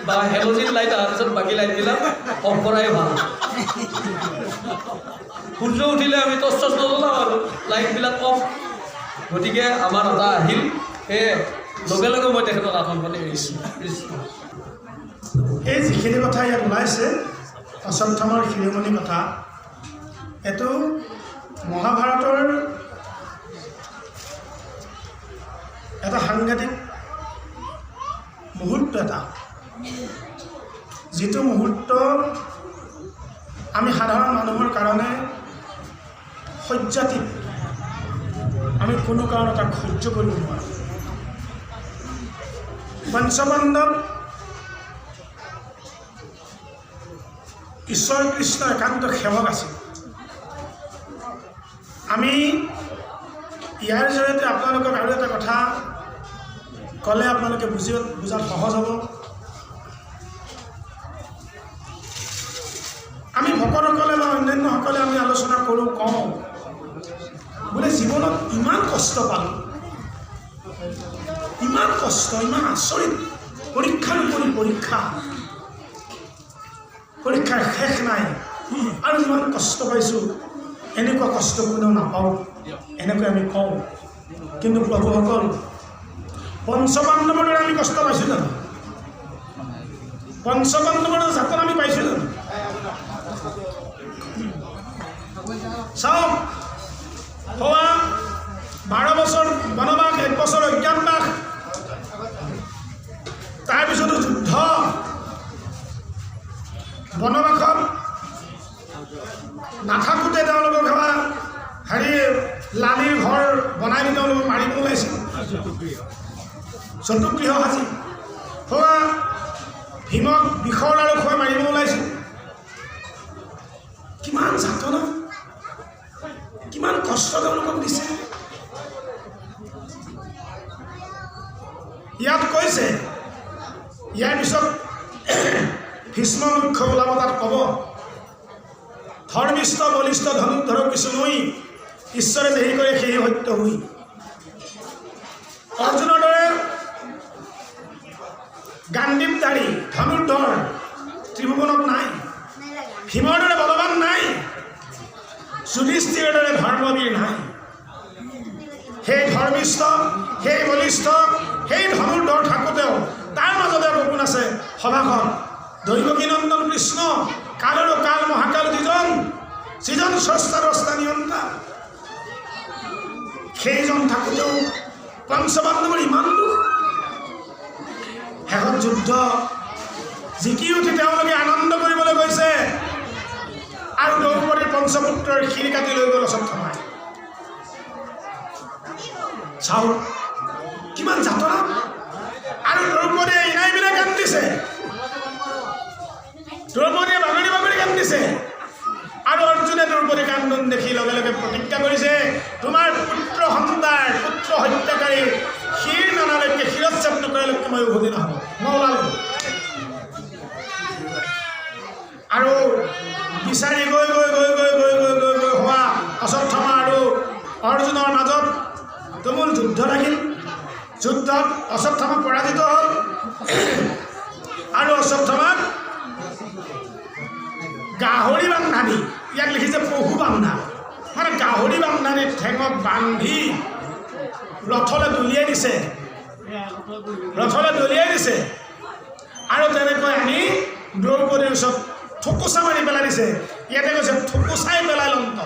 বা হেলজিন লাইট অহাৰ পিছত বাকী লাইটবিলাক অফ কৰাই ভাল। সূৰ্য উঠিলে আমি টৰ্চ চৰ্চ নজ্বলাওঁ আৰু লাইটবিলাক অফ। গতিকে আমাৰ এটা আহিল, সেয়ে লগে লগে মই তেখেতক আসনখন এৰিছোঁ। কৃষ্ণ। এই যিখিনি কথা ইয়াত ওলাইছে, অশ্বত্থামাৰ শিৰোমণি কথা, এইটো মহাভাৰতৰ এটা সাংঘাতিক মুহূৰ্ত এটা, যিটো মুহূৰ্ত আমি সাধাৰণ মানুহৰ কাৰণে সহ্যাতীত, আমি কোনো কাৰণত তাক সহ্য কৰিব নোৱাৰোঁ। পঞ্চপাণ্ডৱ ঈশ্বৰ কৃষ্ণ একান্ত সেৱক আছিল। আমি ইয়াৰ জৰিয়তে আপোনালোকক আৰু এটা কথা ক'লে আপোনালোকে বুজাত সহজ হ'ব। আমি ভকতসকলে বা অন্যান্যসকলে আমি আলোচনা কৰোঁ, কওঁ বোলে জীৱনত ইমান কষ্ট পালোঁ, ইমান কষ্ট, ইমান আচৰিত পৰীক্ষাৰ উপৰি পৰীক্ষা, পৰীক্ষাৰ শেষ নাই, আৰু যিমান কষ্ট পাইছোঁ এনেকুৱা কষ্ট কোনেও নাপাওঁ, এনেকৈ আমি কওঁ। কিন্তু প্ৰভুসকল, পঞ্চপাণ্ডৱৰ দৰে আমি কষ্ট পাইছোঁ জানো? পঞ্চপাণ্ডৱৰ দৰে যাতনা আমি পাইছোঁ জানো? চাওক, হোৱা 12 বছৰ বনবাস, 1 বছৰ অজ্ঞাতবাস, তাৰপিছতো যুদ্ধ। বনবাসত নাথাকোঁতে তেওঁলোকক সেৱা হেৰি লালিৰ ঘৰ বনাই দি তেওঁলোকক মাৰিব ওলাইছিল, জন্তুগৃহ সাজি। হোৱা ভীমক বিষৰ লাড়ু খুৱাই মাৰিব ওলাইছিল। কিমান যাতনা, কিমান কষ্ট তেওঁলোকক দিছে। ইয়াত কৈছে, ইয়াৰ পিছত ভীষ্ম মুখ্য ওলাব, তাত ক'ব ধৰ্মিষ্ঠ বলিষ্ঠ ধনুৰ্ধৰ কিছু নৈ, ঈশ্বৰে যেহি কৰে সেই সত্য হুই। অৰ্জুনৰ দৰে গাণ্ডীপধাৰী ধনুৰ্ধৰ ত্ৰিভুৱনত নাই, ভীমৰ দৰে বলৱান নাই, যুধিষ্ঠিৰৰ দৰে ধৰ্মবীৰ নাই। সেই ধৰ্মিষ্ঠ, সেই বলিষ্ঠ, সেই ধনুৰ্ধৰ থাকোঁতেও তাৰ মাজতে আকৌ কোন আছে সভাখন? দৈৱকী নন্দন কৃষ্ণ, কালৰো কাল মহাকাল যিজন, যিজন স্ৰষ্টা দ্ৰষ্টা নিয়ন্তা, সেইজন থাকোঁতেও পঞ্চপাণ্ডৱৰ ইমান দুখ। শেষত যুদ্ধ জিকি উঠি তেওঁলোকে আনন্দ কৰিবলৈ গৈছে আৰু দ্ৰৌপদীৰ পঞ্চপুত্ৰৰ শিৰ কাটি লৈ গ'ল অশ্বত্থামাই। চাওক কিমান যাতনা। আৰু দ্ৰৌপদীয়ে ইনাই বিনাই কান্দিছে, দ্ৰৌপদীয়ে বাগৰি বাগৰি কান্দিছে। আৰু অৰ্জুনে দ্ৰৌপদী কান্দোন দেখি লগে লগে প্ৰতিজ্ঞা কৰিছে, তোমাৰ পুত্ৰ সন্তান, পুত্ৰ হত্যাকাৰীৰ শিৰ নানালৈকে, শিৰচ্ছেদ নকৰালৈকে মই উভতি নহ'ব, মই ওলালোঁ। আৰু বিচাৰি গৈ গৈ গৈ গৈ গৈ গৈ গৈ গৈ হোৱা অশ্বত্থামা আৰু অৰ্জুনৰ মাজত তুমুল যুদ্ধ লাগিল। যুদ্ধত অশ্বত্থামা পৰাজিত হ'ল আৰু অশ্বত্থামাক গাহৰি বান্ধানি, ইয়াত লিখিছে পহু বান্ধা, মানে গাহৰি বান্ধানি ঠেঙত বান্ধি ৰথলৈ দলিয়াই দিছে, ৰথলৈ দলিয়াই দিছে। আৰু তেনেকৈ আনি দ্ৰৌপদীৰ ওচৰত থুকুচা মাৰি পেলাই দিছে। ইয়াতে কৈছে থুকুচাই পেলাই লন্ত।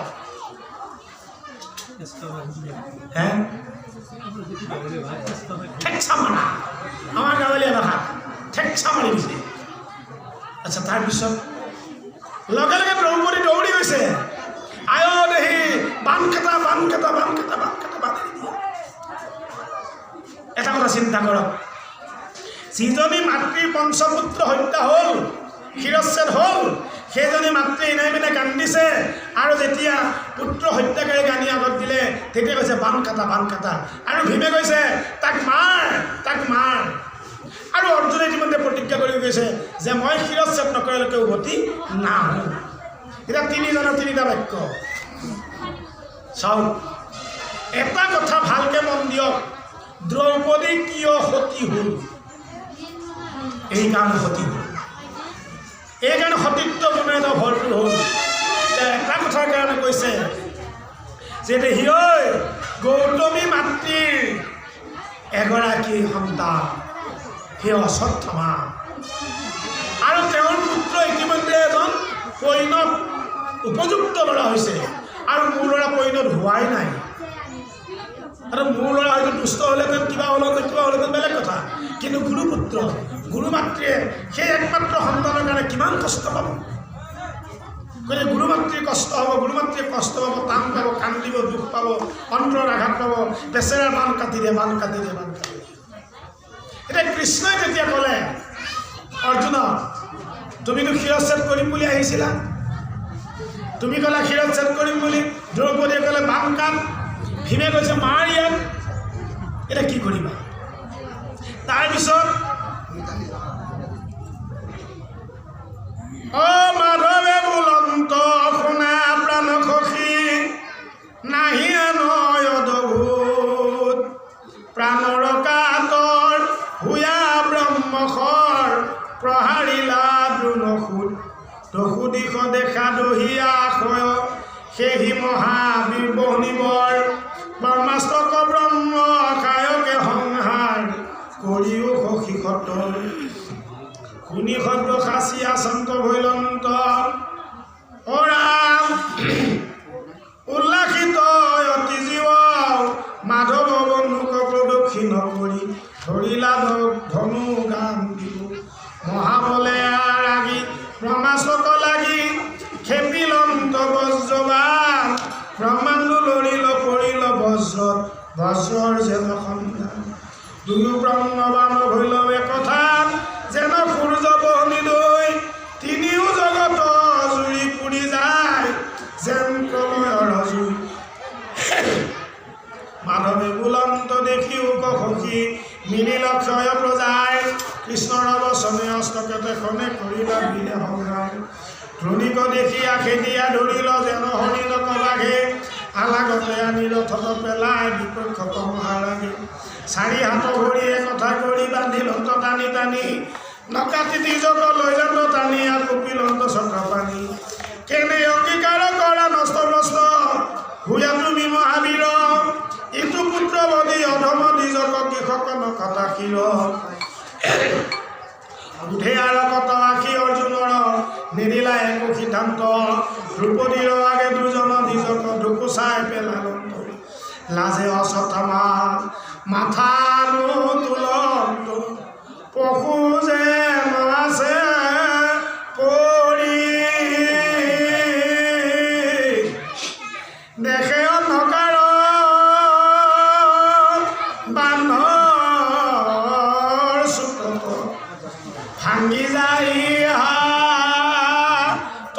হে ঠেকচা মাৰা, আমাৰ গাঁৱলীয়া ভাষা ঠেকচা মাৰি দিছে। আচ্ছা, তাৰপিছত লগে লগে দ্ৰৌপদী দৌৰি গৈছে, আয় দেহি বান কেটা বান কেটা বান কেটা বান কেটা বান দিয়া। এটা কথা চিন্তা কৰক, যিজনী মাতৃৰ পঞ্চপুত্ৰ হত্যা হ'ল, শিৰচ্ছেদ হ'ল, সেইজনী মাতৃ ইনাই পিনে কান্দিছে। আৰু যেতিয়া পুত্ৰ হত্যাকাৰীক আনি আগত দিলে, তেতিয়া কৈছে বান কাটা বান কাটা। আৰু ভীমে কৈছে তাক মাৰ, তাক মাৰ। আৰু অৰ্জুনে ইতিমধ্যে প্ৰতিজ্ঞা কৰি গৈছে যে মই শিৰচ্ছেদ নকৰালৈকে উভতি নাহোঁ। এতিয়া তিনিজনৰ তিনিটা বাক্য চাওক। এটা কথা ভালকে মন দিয়ক, দ্ৰৌপদী কিয় সতী হ'ল? এইকাৰণে সতী হ'ল। এইকাৰণে সতীত্ব গুণে এটা ভৰপূৰ হ'ল। এটা কথাৰ কাৰণে কৈছে যে দেহি ঐ, গৌতমী মাতৃৰ এগৰাকী সন্তান সেই অশ্বত্থামা, আৰু তেওঁৰ পুত্ৰ ইতিমধ্যে এজন পৈণত উপযুক্ত ল'ৰা হৈছে, আৰু মোৰ ল'ৰা পৈণত হোৱাই নাই। আৰু মোৰ ল'ৰা হয়তো দুষ্ট হ'লেহেঁতেন, কিবা হ'লহেঁতেন, কিবা হ'লহেঁতেন, বেলেগ কথা, কিন্তু গুৰুপুত্ৰ, গুৰু মাতৃয়ে সেই একমাত্ৰ সন্তানৰ কাৰণে কিমান কষ্ট পাব। গতিকে গুৰু মাতৃৰ কষ্ট হ'ব, গুৰু মাতৃয়ে কষ্ট পাব, টান পাব, কান্দিব, দুখ পাব, অন্তৰৰ আঘাত পাব, বেচেৰাৰ বান কাটি দিয়ে, বান কাটি দিয়ে, বান কাটি দিয়ে। এতিয়া কৃষ্ণই তেতিয়া ক'লে অৰ্জুনক, তুমিতো শিৰচ্ছেদ কৰিম বুলি আহিছিলা, তুমি ক'লা শিৰচ্ছেদ কৰিম বুলি, দ্ৰৌপদীয়ে ক'লে বান কাট, ভীমে কৈছে মাৰ ইয়াত, এতিয়া কি কৰিবা? তাৰপিছত অ মাধৱে বোলন্ত শুনা প্ৰাণ সখী, নাহি আনয় অদ্ভুত, প্ৰাণৰ কাতৰ হুয়া ব্ৰহ্মশৰ, প্ৰহাৰিলা দ্ৰোণসুত, দশু দিশ দেখা দহিয়া ক্ষয়, সেহি মহাবীৰ বহ্নিবৰ, ব্ৰহ্মাস্তক ব্ৰহ্ম খায়কে সংহাৰ, কৰিও সখী সতৰ। শুনি সদ্য সাঁচি আচন্ত ভৈলন্ত, অ ৰাম উল্লাসিত অতি জীৱ, মাধৱ বন্ধুক প্ৰদক্ষিণ কৰি ধৰিলা ধনু গান দিব। মহাবলে ৰাগি ব্ৰহ্মাস্তক লাগি খেপিলন্ত বজ্ৰবান, ব্ৰহ্মাণ্ড লৰিল পৰিল বজ্ৰত, বজ্ৰৰ যেন সন্ধান। দুয়ো ব্ৰহ্মবান ভৈল একথা, যেন সূৰ্য বহনি দৈ, তিনিও জগত জুৰি পুৰি যায়, যেন প্ৰলয়ৰ জুই। মাধৱে বোলন্ত দেখিও সখী, মিলিল ক্ষয় প্ৰজাই, কৃষ্ণৰ বচনে অস্তকে তেখনে কৰিলা বীৰে সংগ্ৰাম। ধ্ৰুণিক দেখিয়া খেদিয়া ধৰিল, যেন হৰিণক বাঘে, আলাগতে আনি ৰথত পেলাই বিপক্ষক মহাৰাগে। চাৰি হাত ভৰিয়ে কথা কৰি বান্ধিলন্ত টানি টানি, নকাটি দ্বিজক লৈ যান্ত টানিয়া কপিলন্ত চক্ৰপাণি। কেনে অঙ্গীকাৰ কৰা নষ্ট ভ্ৰষ্ট হুয়া তুমি মহাবীৰ, ইটো পুত্ৰ বদি অধম দ্বিজক কৃষক নকটা শিৰ। সোধে আৰু কত আখি অৰ্জুনৰ, নিদিলা একো সিদ্ধান্ত, দ্ৰৌপদীৰ আগে দুজন দ্বিজক ধুকু চাই পেলালন্ত। লাজে অশ্বত্থামা মাথা নোতোলন্ত, পশু যেন আছে পৰি, দেখে অন্ধকাৰ বান্ধৰ চোটত, ভাঙি যায় হাত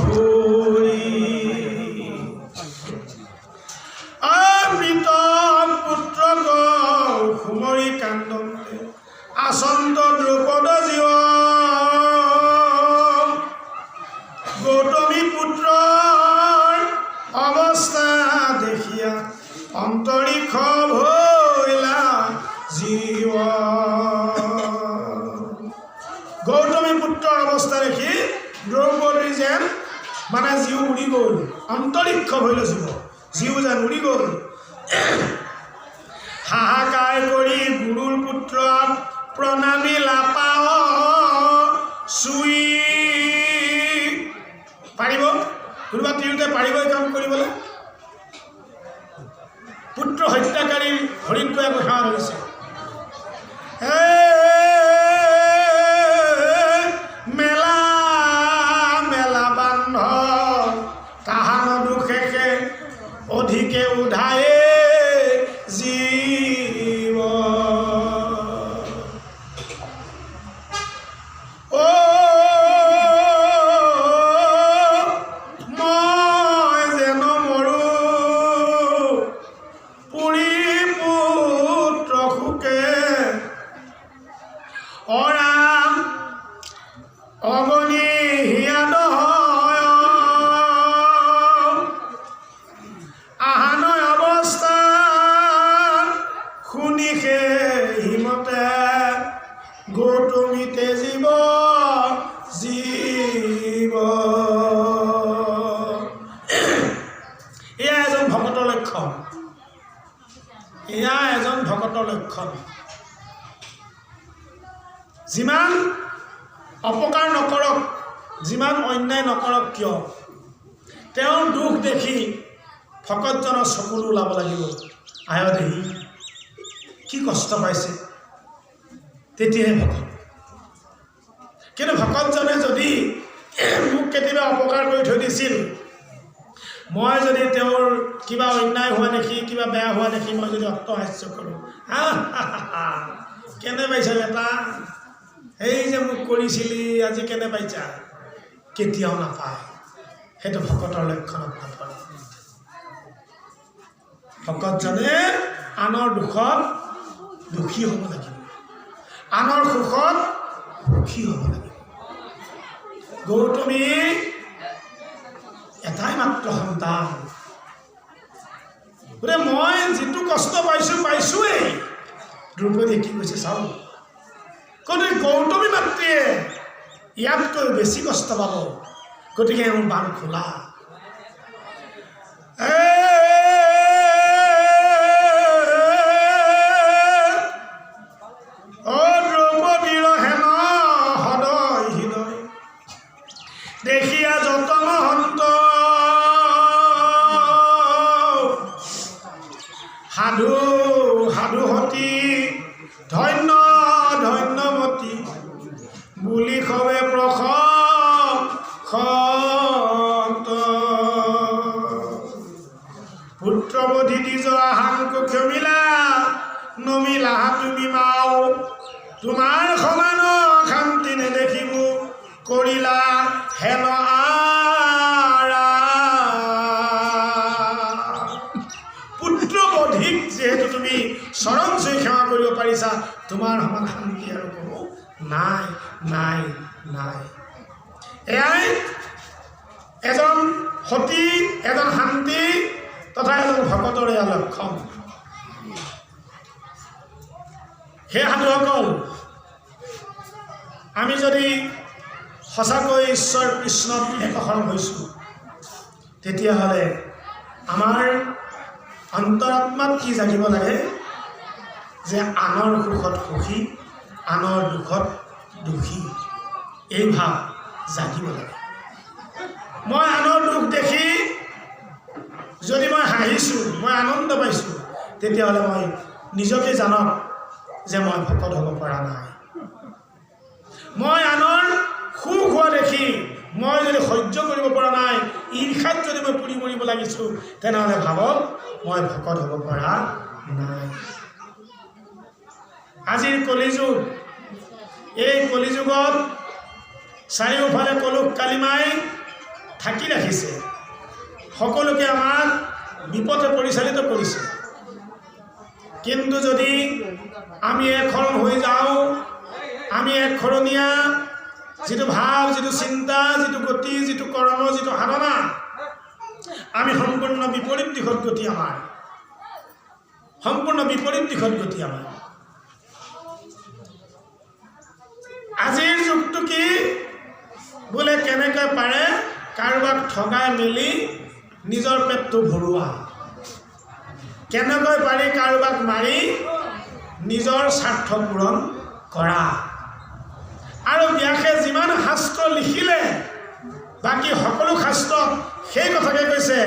ভৰি। অমৃত পুত্ৰক সুমৰি কান্দন্তে, আচন্ত দ্ৰৌপদ জীৱ, গৌতমী পুত্ৰৰ অৱস্থা দেখিয়া অন্তৰীক্ষ ভৈলা জীৱ। গৌতমী পুত্ৰৰ অৱস্থা দেখি দ্ৰৌপদী যেন মানে জীৱ উৰি গ'ল, অন্তৰীক্ষ ভৈল জীৱ, জীৱ যেন উৰি গ'ল। হাহাকাৰ কৰি গুৰুৰ পুত্ৰক প্ৰণামিলা পাও চুই। পাৰিব কোনোবা তিৰোতে পাৰিব এই কাম কৰিবলৈ? পুত্ৰ হত্যাকাৰীৰ ভৰিত গৈ আকৌ সেৱা ধৰিছে। মেলা মেলা বান্ধ তাহান দুখেকে অধিকে উধায়ে জীৱ। অ মই যেন মৰো পুৰি পুত্ৰ শোকে, অৰাম অগনি হিয়া দহয়, আহান অৱস্থা শুনি সে হিমতে গৌতমী তেজিব জীৱ। এয়া এজন ভকতৰ লক্ষণ, এয়া এজন ভকতৰ লক্ষণ। যিমান অপকাৰ নকৰক, যিমান অন্যায় নকৰক কিয়, তেওঁৰ দুখ দেখি ভকতজনৰ চকুলো ওলাব লাগিব। আয় দেহি, কি কষ্ট পাইছে, তেতিয়াহে ভকত। কিন্তু ভকতজনে যদি মোক কেতিয়াবা অপকাৰ কৰি থৈ দিছিল, মই যদি তেওঁৰ কিবা অন্যায় হোৱা দেখি, কিবা বেয়া হোৱা দেখি মই যদি অট্টহাস্য কৰোঁ, হা কেনে পাইছা বেটা, এই যে মোক কৰিছিলি আজি কেনে পাইছা, কেতিয়াও নাপায়। সেইটো ভকতৰ লক্ষণত নপৰে। ভকতজনে আনৰ দুখত দুখী হ'ব লাগিব, আনৰ সুখত সুখী হ'ব লাগিব। গৌতমী এটাই মাত্ৰ সন্তান, গতিকে মই যিটো কষ্ট পাইছোঁ পাইছোঁৱেই। দ্ৰৌপদীয়ে কি কৈছে চাওঁ, গতিকে গৌতমী মাতৃয়ে ইয়াতকৈ বেছি কষ্ট পাব, গতিকে মোৰ বান খোলা। অ দ্ৰৌপদীৰ হেন সদয় হৃদয় দেখিয়া যত মহন্ত, সাধু সাধুহতি ধন্য ধন্যমতী বুলি সবে প্ৰশংসন্ত। পুত্ৰবধি দ্বিজ আহাংক ক্ষমিলা, নমিলা তুমি মাও, তোমাৰ সমান শান্তি নেদেখিব কৰিলা হেন আৰা। পুত্ৰবধিক যিহেতু তুমি চৰণ চুই সেৱা কৰিব পাৰিছা, তোমাৰ সমান শান্তি আৰু কোনো নাই, নাই, নাই। এয়াই এজন সতী, এজন শান্তি তথা এজন ভকতৰ এয়া লক্ষণ। সেই সাধুসকল, আমি যদি সঁচাকৈ ঈশ্বৰ কৃষ্ণত একশৰণ হৈছোঁ, তেতিয়াহ'লে আমাৰ অন্তৰাত্মাত কি জাগিব লাগে যে আনৰ সুখত সুখী, আনৰ দুখত দুখী, এই ভাৱ জাগিব লাগে। মই আনৰ দুখ দেখি যদি মই হাঁহিছোঁ, মই আনন্দ পাইছোঁ, তেতিয়াহ'লে মই নিজকে জানক যে মই ভকত হ'ব পৰা নাই। মই আনৰ সুখ হোৱা দেখি মই যদি সহ্য কৰিব পৰা নাই, ঈৰ্ষাত যদি মই পুৰি মৰিব লাগিছোঁ, তেনেহ'লে ভাবক মই ভকত হ'ব পৰা নাই। আজিৰ কলিযুগ, এই কলিযুগত চাৰিওফালে কলুষ কালিমাই ঢাকি ৰাখিছে, সকলোকে আমাক বিপথে পৰিচালিত কৰিছে। কিন্তু যদি আমি একশৰণ হৈ যাওঁ, আমি একশৰণীয়া যিটো ভাৱ, যিটো চিন্তা, যিটো গতি, যিটো কৰ্ম, যিটো সাধনা, আমি সম্পূৰ্ণ বিপৰীত দিশত গতি আমাৰ, সম্পূৰ্ণ বিপৰীত দিশত গতি আমাৰ। আজিৰ যুগটো কি বোলে, কেনেকৈ পাৰে কাৰোবাক ঠগাই মেলি নিজৰ পেটটো ভৰোৱা, কেনেকৈ পাৰি কাৰোবাক মাৰি নিজৰ স্বাৰ্থ পূৰণ কৰা। আৰু ব্যাসে যিমান শাস্ত্ৰ লিখিলে, বাকী সকলো শাস্ত্ৰত সেই কথাকে কৈছে,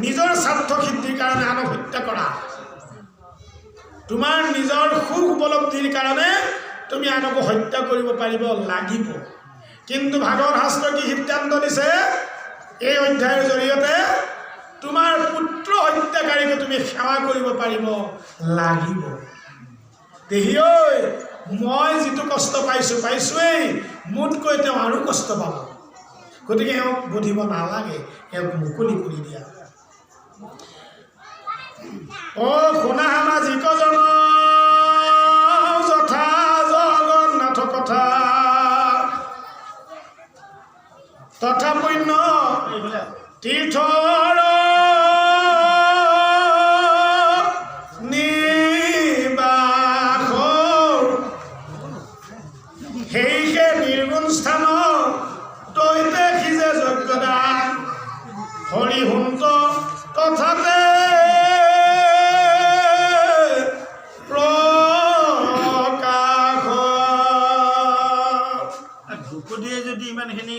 নিজৰ স্বাৰ্থ সিদ্ধিৰ কাৰণে আনক হত্যা কৰা, তোমাৰ নিজৰ সুখ উপলব্ধিৰ কাৰণে তুমি আনকো হত্যা কৰিব পাৰিব লাগিব। কিন্তু ভাগৱত শাস্ত্ৰ কি সিদ্ধান্ত দিছে এই অধ্যায়ৰ জৰিয়তে, তোমাৰ পুত্ৰ হত্যাকাৰীকে তুমি সেৱা কৰিব পাৰিব লাগিব। দেহি ঐ, মই যিটো কষ্ট পাইছোঁ পাইছোঁৱেই, মোতকৈ তেওঁ আৰু কষ্ট পাব, গতিকে এওঁক বধিব নালাগে, এওঁক মুকলি কৰি দিয়া। অ শুনা সামাজিকজন যথা জগন্নাথ কথা, তথা পুণ্য তীৰ্থৰ নিবাস। সেইহে নিৰ্গুণ স্থান তৈতে সিজে যজ্ঞদান হৰি হুন্ত তথাতে প্ৰকাশ। দ্ৰৌপদীয়ে যদি ইমানখিনি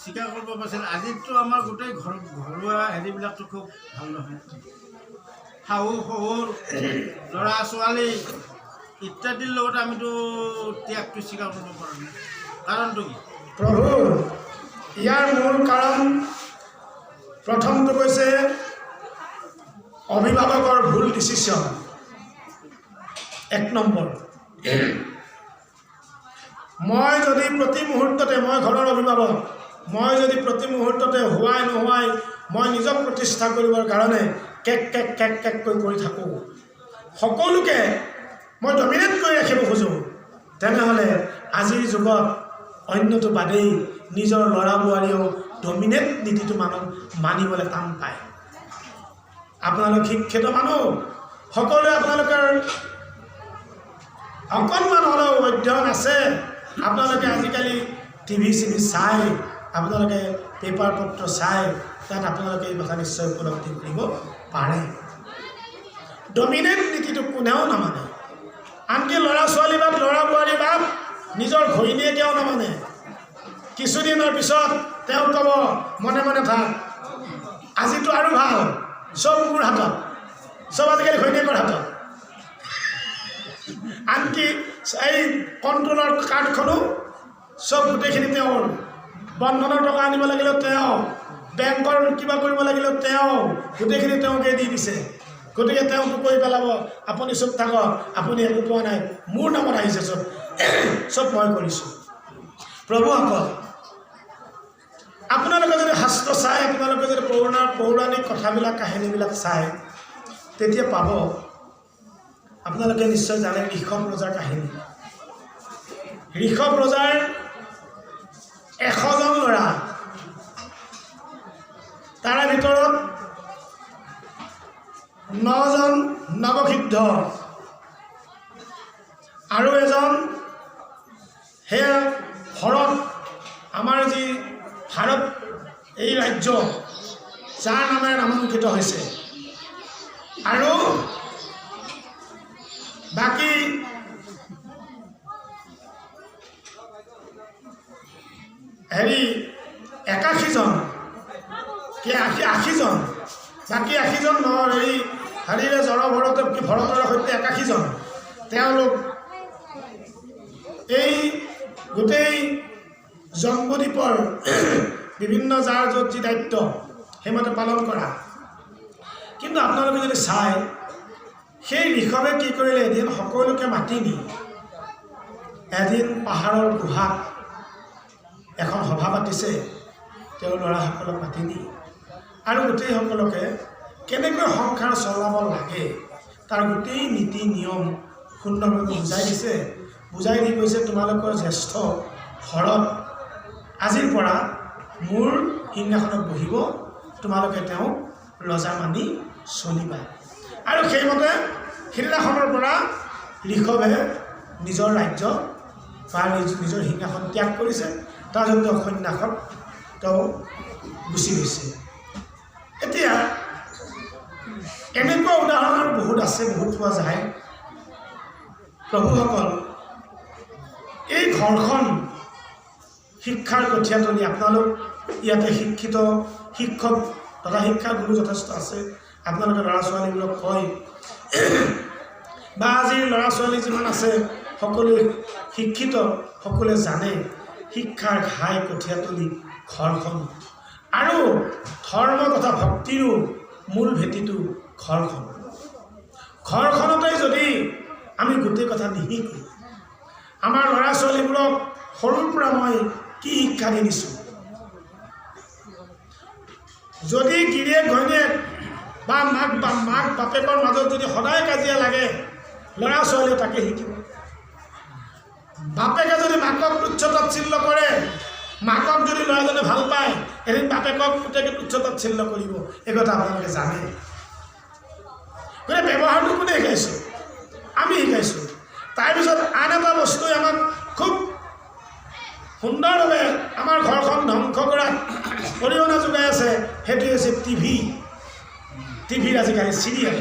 স্বীকাৰ কৰিব পাৰিছিল, আজিতো আমাৰ গোটেই ঘৰুৱা হেৰিবিলাকতো খুব ভাল নহয়। শাহু শহুৰ, ল'ৰা ছোৱালী ইত্যাদিৰ লগত আমিতো ত্যাগটো স্বীকাৰ কৰিব পৰা নাই। কাৰণটো কি? প্ৰভু, ইয়াৰ মূল কাৰণ প্ৰথমটো কৈছে অভিভাৱকৰ ভুল ডিচিশ্যন, এক নম্বৰ। মই যদি প্ৰতি মুহূৰ্ততে, মই ঘৰৰ অভিভাৱক, মই যদি প্ৰতি মুহূৰ্ততে হোৱাই নোহোৱাই মই নিজক প্ৰতিষ্ঠা কৰিবৰ কাৰণে কেক কেক কেক কেককৈ কৰি থাকোঁ, সকলোকে মই ডমিনেট কৰি ৰাখিব খোজোঁ, তেনেহ'লে আজিৰ যুগত অন্যটো বাদেই, নিজৰ ল'ৰা বোৱাৰীয়েও ডমিনেট নীতিটো মানিবলৈ টান পায়। আপোনালোক শিক্ষিত মানুহ, সকলোৱে আপোনালোকৰ অকণমান হ'লেও অধ্যয়ন আছে। আপোনালোকে আজিকালি টিভি চিভি চাই, আপোনালোকে পেপাৰ পত্ৰ চাই, তাত আপোনালোকে এই কথা নিশ্চয় উপলব্ধি কৰিব পাৰে। ডমিনেট নীতিটো কোনেও নামানে। আনকি ল'ৰা ছোৱালী বাদ, ল'ৰা বোৱাৰী বাদ, নিজৰ ঘৈণীয়েকেও নামানে। কিছুদিনৰ পিছত তেওঁ ক'ব, মনে মনে থাক, আজিতো আৰু ভাল, চব মোৰ হাতত, চব আজিকালি ঘৈণীয়েকৰ হাতত। আনকি এই কণ্ট্ৰলৰ কাৰ্ডখনো চব গোটেইখিনি তেওঁৰ, বন্ধনৰ টকা আনিব লাগিলেও তেওঁ, বেংকৰ কিবা কৰিব লাগিলেও তেওঁ, গোটেইখিনি তেওঁকে দি দিছে। গতিকে তেওঁতো কৈ পেলাব, আপুনি চুপ থাকক, আপুনি একো পোৱা নাই, মোৰ নামত আহিছে চব, চব মই কৰিছোঁ। প্ৰভুসকল, আপোনালোকে যদি শাস্ত্ৰ চায়, আপোনালোকে যদি পৌৰাণিক কথাবিলাক, কাহিনীবিলাক চায়, তেতিয়া পাব। আপোনালোকে নিশ্চয় জানে ঋষভ ৰজাৰ কাহিনী। ঋষভ ৰজাৰ 100জন ল'ৰা, তাৰে ভিতৰত 9জন নৱসিদ্ধ আৰু এজন সেয়া ভৰত, আমাৰ যি ভাৰত এই ৰাজ্য যাৰ নামেৰে নামাংকিত হৈছে, আৰু বাকী হেৰি 81জন কি 80জন, বাকী 80জন নহয়, হেৰি হেৰিৰে জড় ভৰতে কি ভৰতৰ সৈতে 81জন, তেওঁলোক এই গোটেই জম্বুদ্বীপৰ বিভিন্ন যাৰ য'ত যি দায়িত্ব সেইমতে পালন কৰা। কিন্তু আপোনালোকে যদি চায়, সেই ঋষভে কি কৰিলে, এদিন সকলোকে মাতি নি এদিন পাহাৰৰ গুহাত এখন সভা পাতিছে, তেওঁৰ ল'ৰাসকলক মাতি নি আৰু গোটেইসকলকে কেনেকৈ সংসাৰ চলাব লাগে তাৰ গোটেই নীতি নিয়ম সুন্দৰভাৱে বুজাই দিছে। বুজাই দি কৈছে, তোমালোকৰ জ্যেষ্ঠ ভৰত আজিৰ পৰা মোৰ সিংহাসনত বহিব, তোমালোকে তেওঁক ৰজা মানি চলিবা। আৰু সেইমতে সিদিনাখনৰ পৰা ঋষভে নিজৰ ৰাজ্য বা নিজৰ সিংহাসন ত্যাগ কৰিছে, তাৰপিছত তেওঁ সন্ন্যাসত তেওঁ গুচি গৈছে। এতিয়া এনেকুৱা উদাহৰণ আৰু বহুত আছে, বহুত পোৱা যায়। প্ৰভুসকল, এই ঘৰখন শিক্ষাৰ কঠীয়াতলি, আপোনালোক ইয়াতে শিক্ষিত শিক্ষক তথা শিক্ষাগুৰু যথেষ্ট আছে, আপোনালোকে ল'ৰা ছোৱালীবোৰক কয়, বা আজিৰ ল'ৰা ছোৱালী যিমান আছে সকলোৱে শিক্ষিত, সকলোৱে জানে শিক্ষাৰ ঘাই কঠীয়াতলি ঘৰখন, আৰু ধৰ্ম তথা ভক্তিৰো মূল ভেটিটো ঘৰখন। ঘৰখনতে যদি আমি গোটেই কথা নিশিকোঁ, আমাৰ ল'ৰা ছোৱালীবোৰক সৰুৰ পৰা মই কি শিক্ষা দি দিছোঁ, যদি গিৰিয়েক ঘৈণীয়েক বা মাক বাপেকৰ মাজত যদি সদায় কাজিয়া লাগে, ল'ৰা ছোৱালীয়ে তাকে শিকিব। বাপেকে যদি মাকক তুচ্ছ তাচ্ছিল্য কৰে, মাকক যদি ল'ৰাজনে ভাল পায়, এদিন বাপেকক পুতেকে তুচ্ছ তাচ্ছিল্য কৰিব, এই কথা আপোনালোকে জানে। গতিকে ব্যৱহাৰটো কোনে শিকাইছোঁ? আমি শিকাইছোঁ। তাৰপিছত আন এটা বস্তুৱে আমাক খুব সেইটোৱে হৈছে টিভি। টিভিৰ আজিকালি চিৰিয়েল,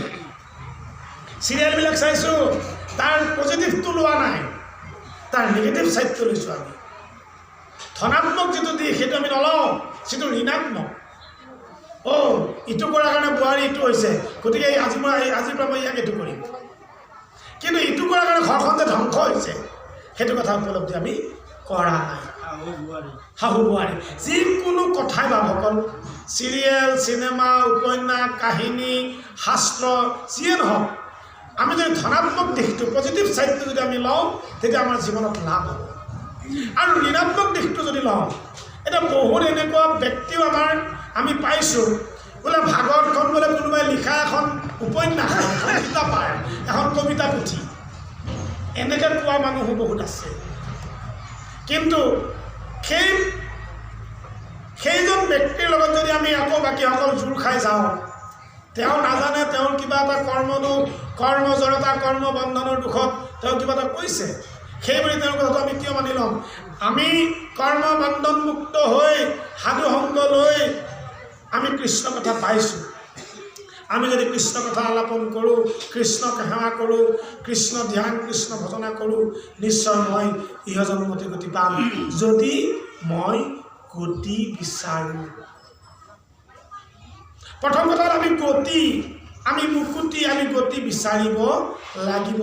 চিৰিয়েলবিলাক চাইছোঁ, তাৰ পজিটিভটো লোৱা নাই, তাৰ নিগেটিভ ছাইডটো লৈছোঁ আমি। ধনাত্মক যিটো দিশ সেইটো আমি নলওঁ, যিটো ঋণাত্মক। অ' ইটো কৰাৰ কাৰণে বোৱাৰী ইটো হৈছে, গতিকে আজিৰ পৰা মই ইয়াক এইটো কৰিম। কিন্তু ইটো কৰাৰ কাৰণে ঘৰখন যে ধ্বংস হৈছে, সেইটো কথা উপলব্ধি আমি কৰা নাই। শাহু বোৱাৰী, শাহু বোৱাৰী, যিকোনো কথাই বাপসকল, চিৰিয়েল, চিনেমা, উপন্যাস, কাহিনী, শাস্ত্ৰ, যিয়ে নহওক, আমি যদি ধনাত্মক দিশটো, পজিটিভ ছাইডটো যদি আমি লওঁ, তেতিয়া আমাৰ জীৱনত লাভ হ'ব। আৰু ঋণাত্মক দিশটো যদি লওঁ, এতিয়া বহুত এনেকুৱা ব্যক্তিও আমি পাইছোঁ, বোলে ভাগৱতখন বোলে কোনোবাই লিখা এখন উপন্যাস, এখন কিতাপ, এখন কবিতা পুথি, এনেকৈ কোৱা মানুহো বহুত আছে। কিন্তু সেইজন ব্যক্তিৰ লগত যদি আমি আকৌ বাকীসকল জোৰ খাই যাওঁ, তেওঁ নাজানে তেওঁৰ কিবা এটা কৰ্মদোষ, কৰ্ম জড়তা, কৰ্ম বন্ধনৰ দুখত তেওঁ কিবা এটা কৈছে, সেইবুলি তেওঁৰ কথাটো আমি কিয় মানি ল'ম? আমি কৰ্ম বন্ধন মুক্ত হৈ সাধু সংগ লৈ আমি কৃষ্ণ কথা পাইছোঁ। আমি যদি কৃষ্ণ কথা আলাপন কৰোঁ, কৃষ্ণক সেৱা কৰোঁ, কৃষ্ণ ধ্যান, কৃষ্ণ ভজনা কৰোঁ, নিশ্চয় মই ইহ জন্মতে গতি পাম, যদি মই গতি বিচাৰোঁ। প্ৰথম কথা আমি গতি, আমি মুকুতি, আমি গতি বিচাৰিব লাগিব।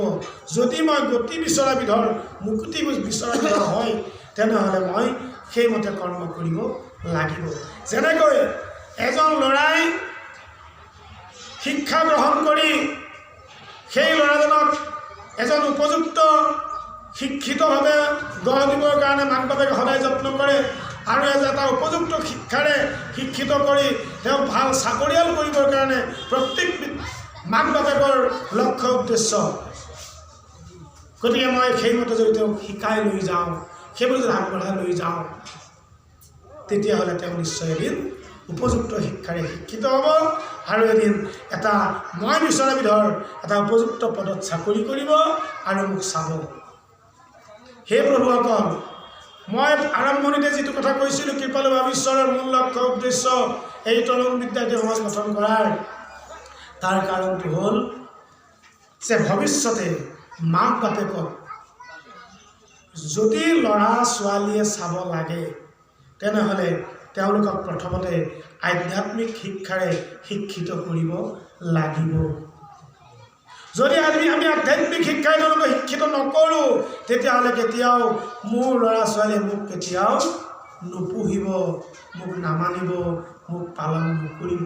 যদি মই গতি বিচৰা বিধৰ, মুকুতি বিচৰা বিধৰ হয়, তেনেহ'লে মই সেইমতে কৰ্ম কৰিব লাগিব। যেনেকৈ এজন ল'ৰাই শিক্ষা গ্ৰহণ কৰি সেই ল'ৰাজনক এজন উপযুক্ত শিক্ষিতভাৱে গঢ় দিবৰ কাৰণে মাক বাপেকে সদায় যত্ন কৰে, আৰু এটা উপযুক্ত শিক্ষাৰে শিক্ষিত কৰি তেওঁক ভাল চাকৰিয়াল কৰিবৰ কাৰণে প্ৰত্যেক মাক বাপেকৰ লক্ষ্য উদ্দেশ্য। গতিকে মই সেইমতে যদি তেওঁক শিকাই লৈ যাওঁ, সেইমতে যদি আগবঢ়াই লৈ যাওঁ, তেতিয়াহ'লে তেওঁ নিশ্চয় এদিন উপযুক্ত শিক্ষাৰে শিক্ষিত হ'ব আৰু এদিন এটা মই বিচৰা বিধৰ এটা উপযুক্ত পদত চাকৰি কৰিব আৰু মোক চাব। হে প্ৰভুসকল, মই আৰম্ভণিতে যিটো কথা কৈছিলোঁ, কৃপালু ভাৱীশ্বৰৰ মূল লক্ষ্য উদ্দেশ্য এই তৰুণ বিদ্যাৰ্থী সমাজ গঠন কৰাৰ, তাৰ কাৰণটো হ'ল যে ভৱিষ্যতে মাক বাপেকক যদি ল'ৰা ছোৱালীয়ে চাব লাগে, তেনেহ'লে তেওঁলোকক প্ৰথমতে আধ্যাত্মিক শিক্ষাৰে শিক্ষিত কৰিব লাগিব। যদি আমি আধ্যাত্মিক শিক্ষাৰে তেওঁলোকক শিক্ষিত নকৰোঁ, তেতিয়াহ'লে কেতিয়াও মোৰ ল'ৰা ছোৱালীয়ে মোক কেতিয়াও নুপুহিব, মোক নামানিব, মোক পালন নকৰিব।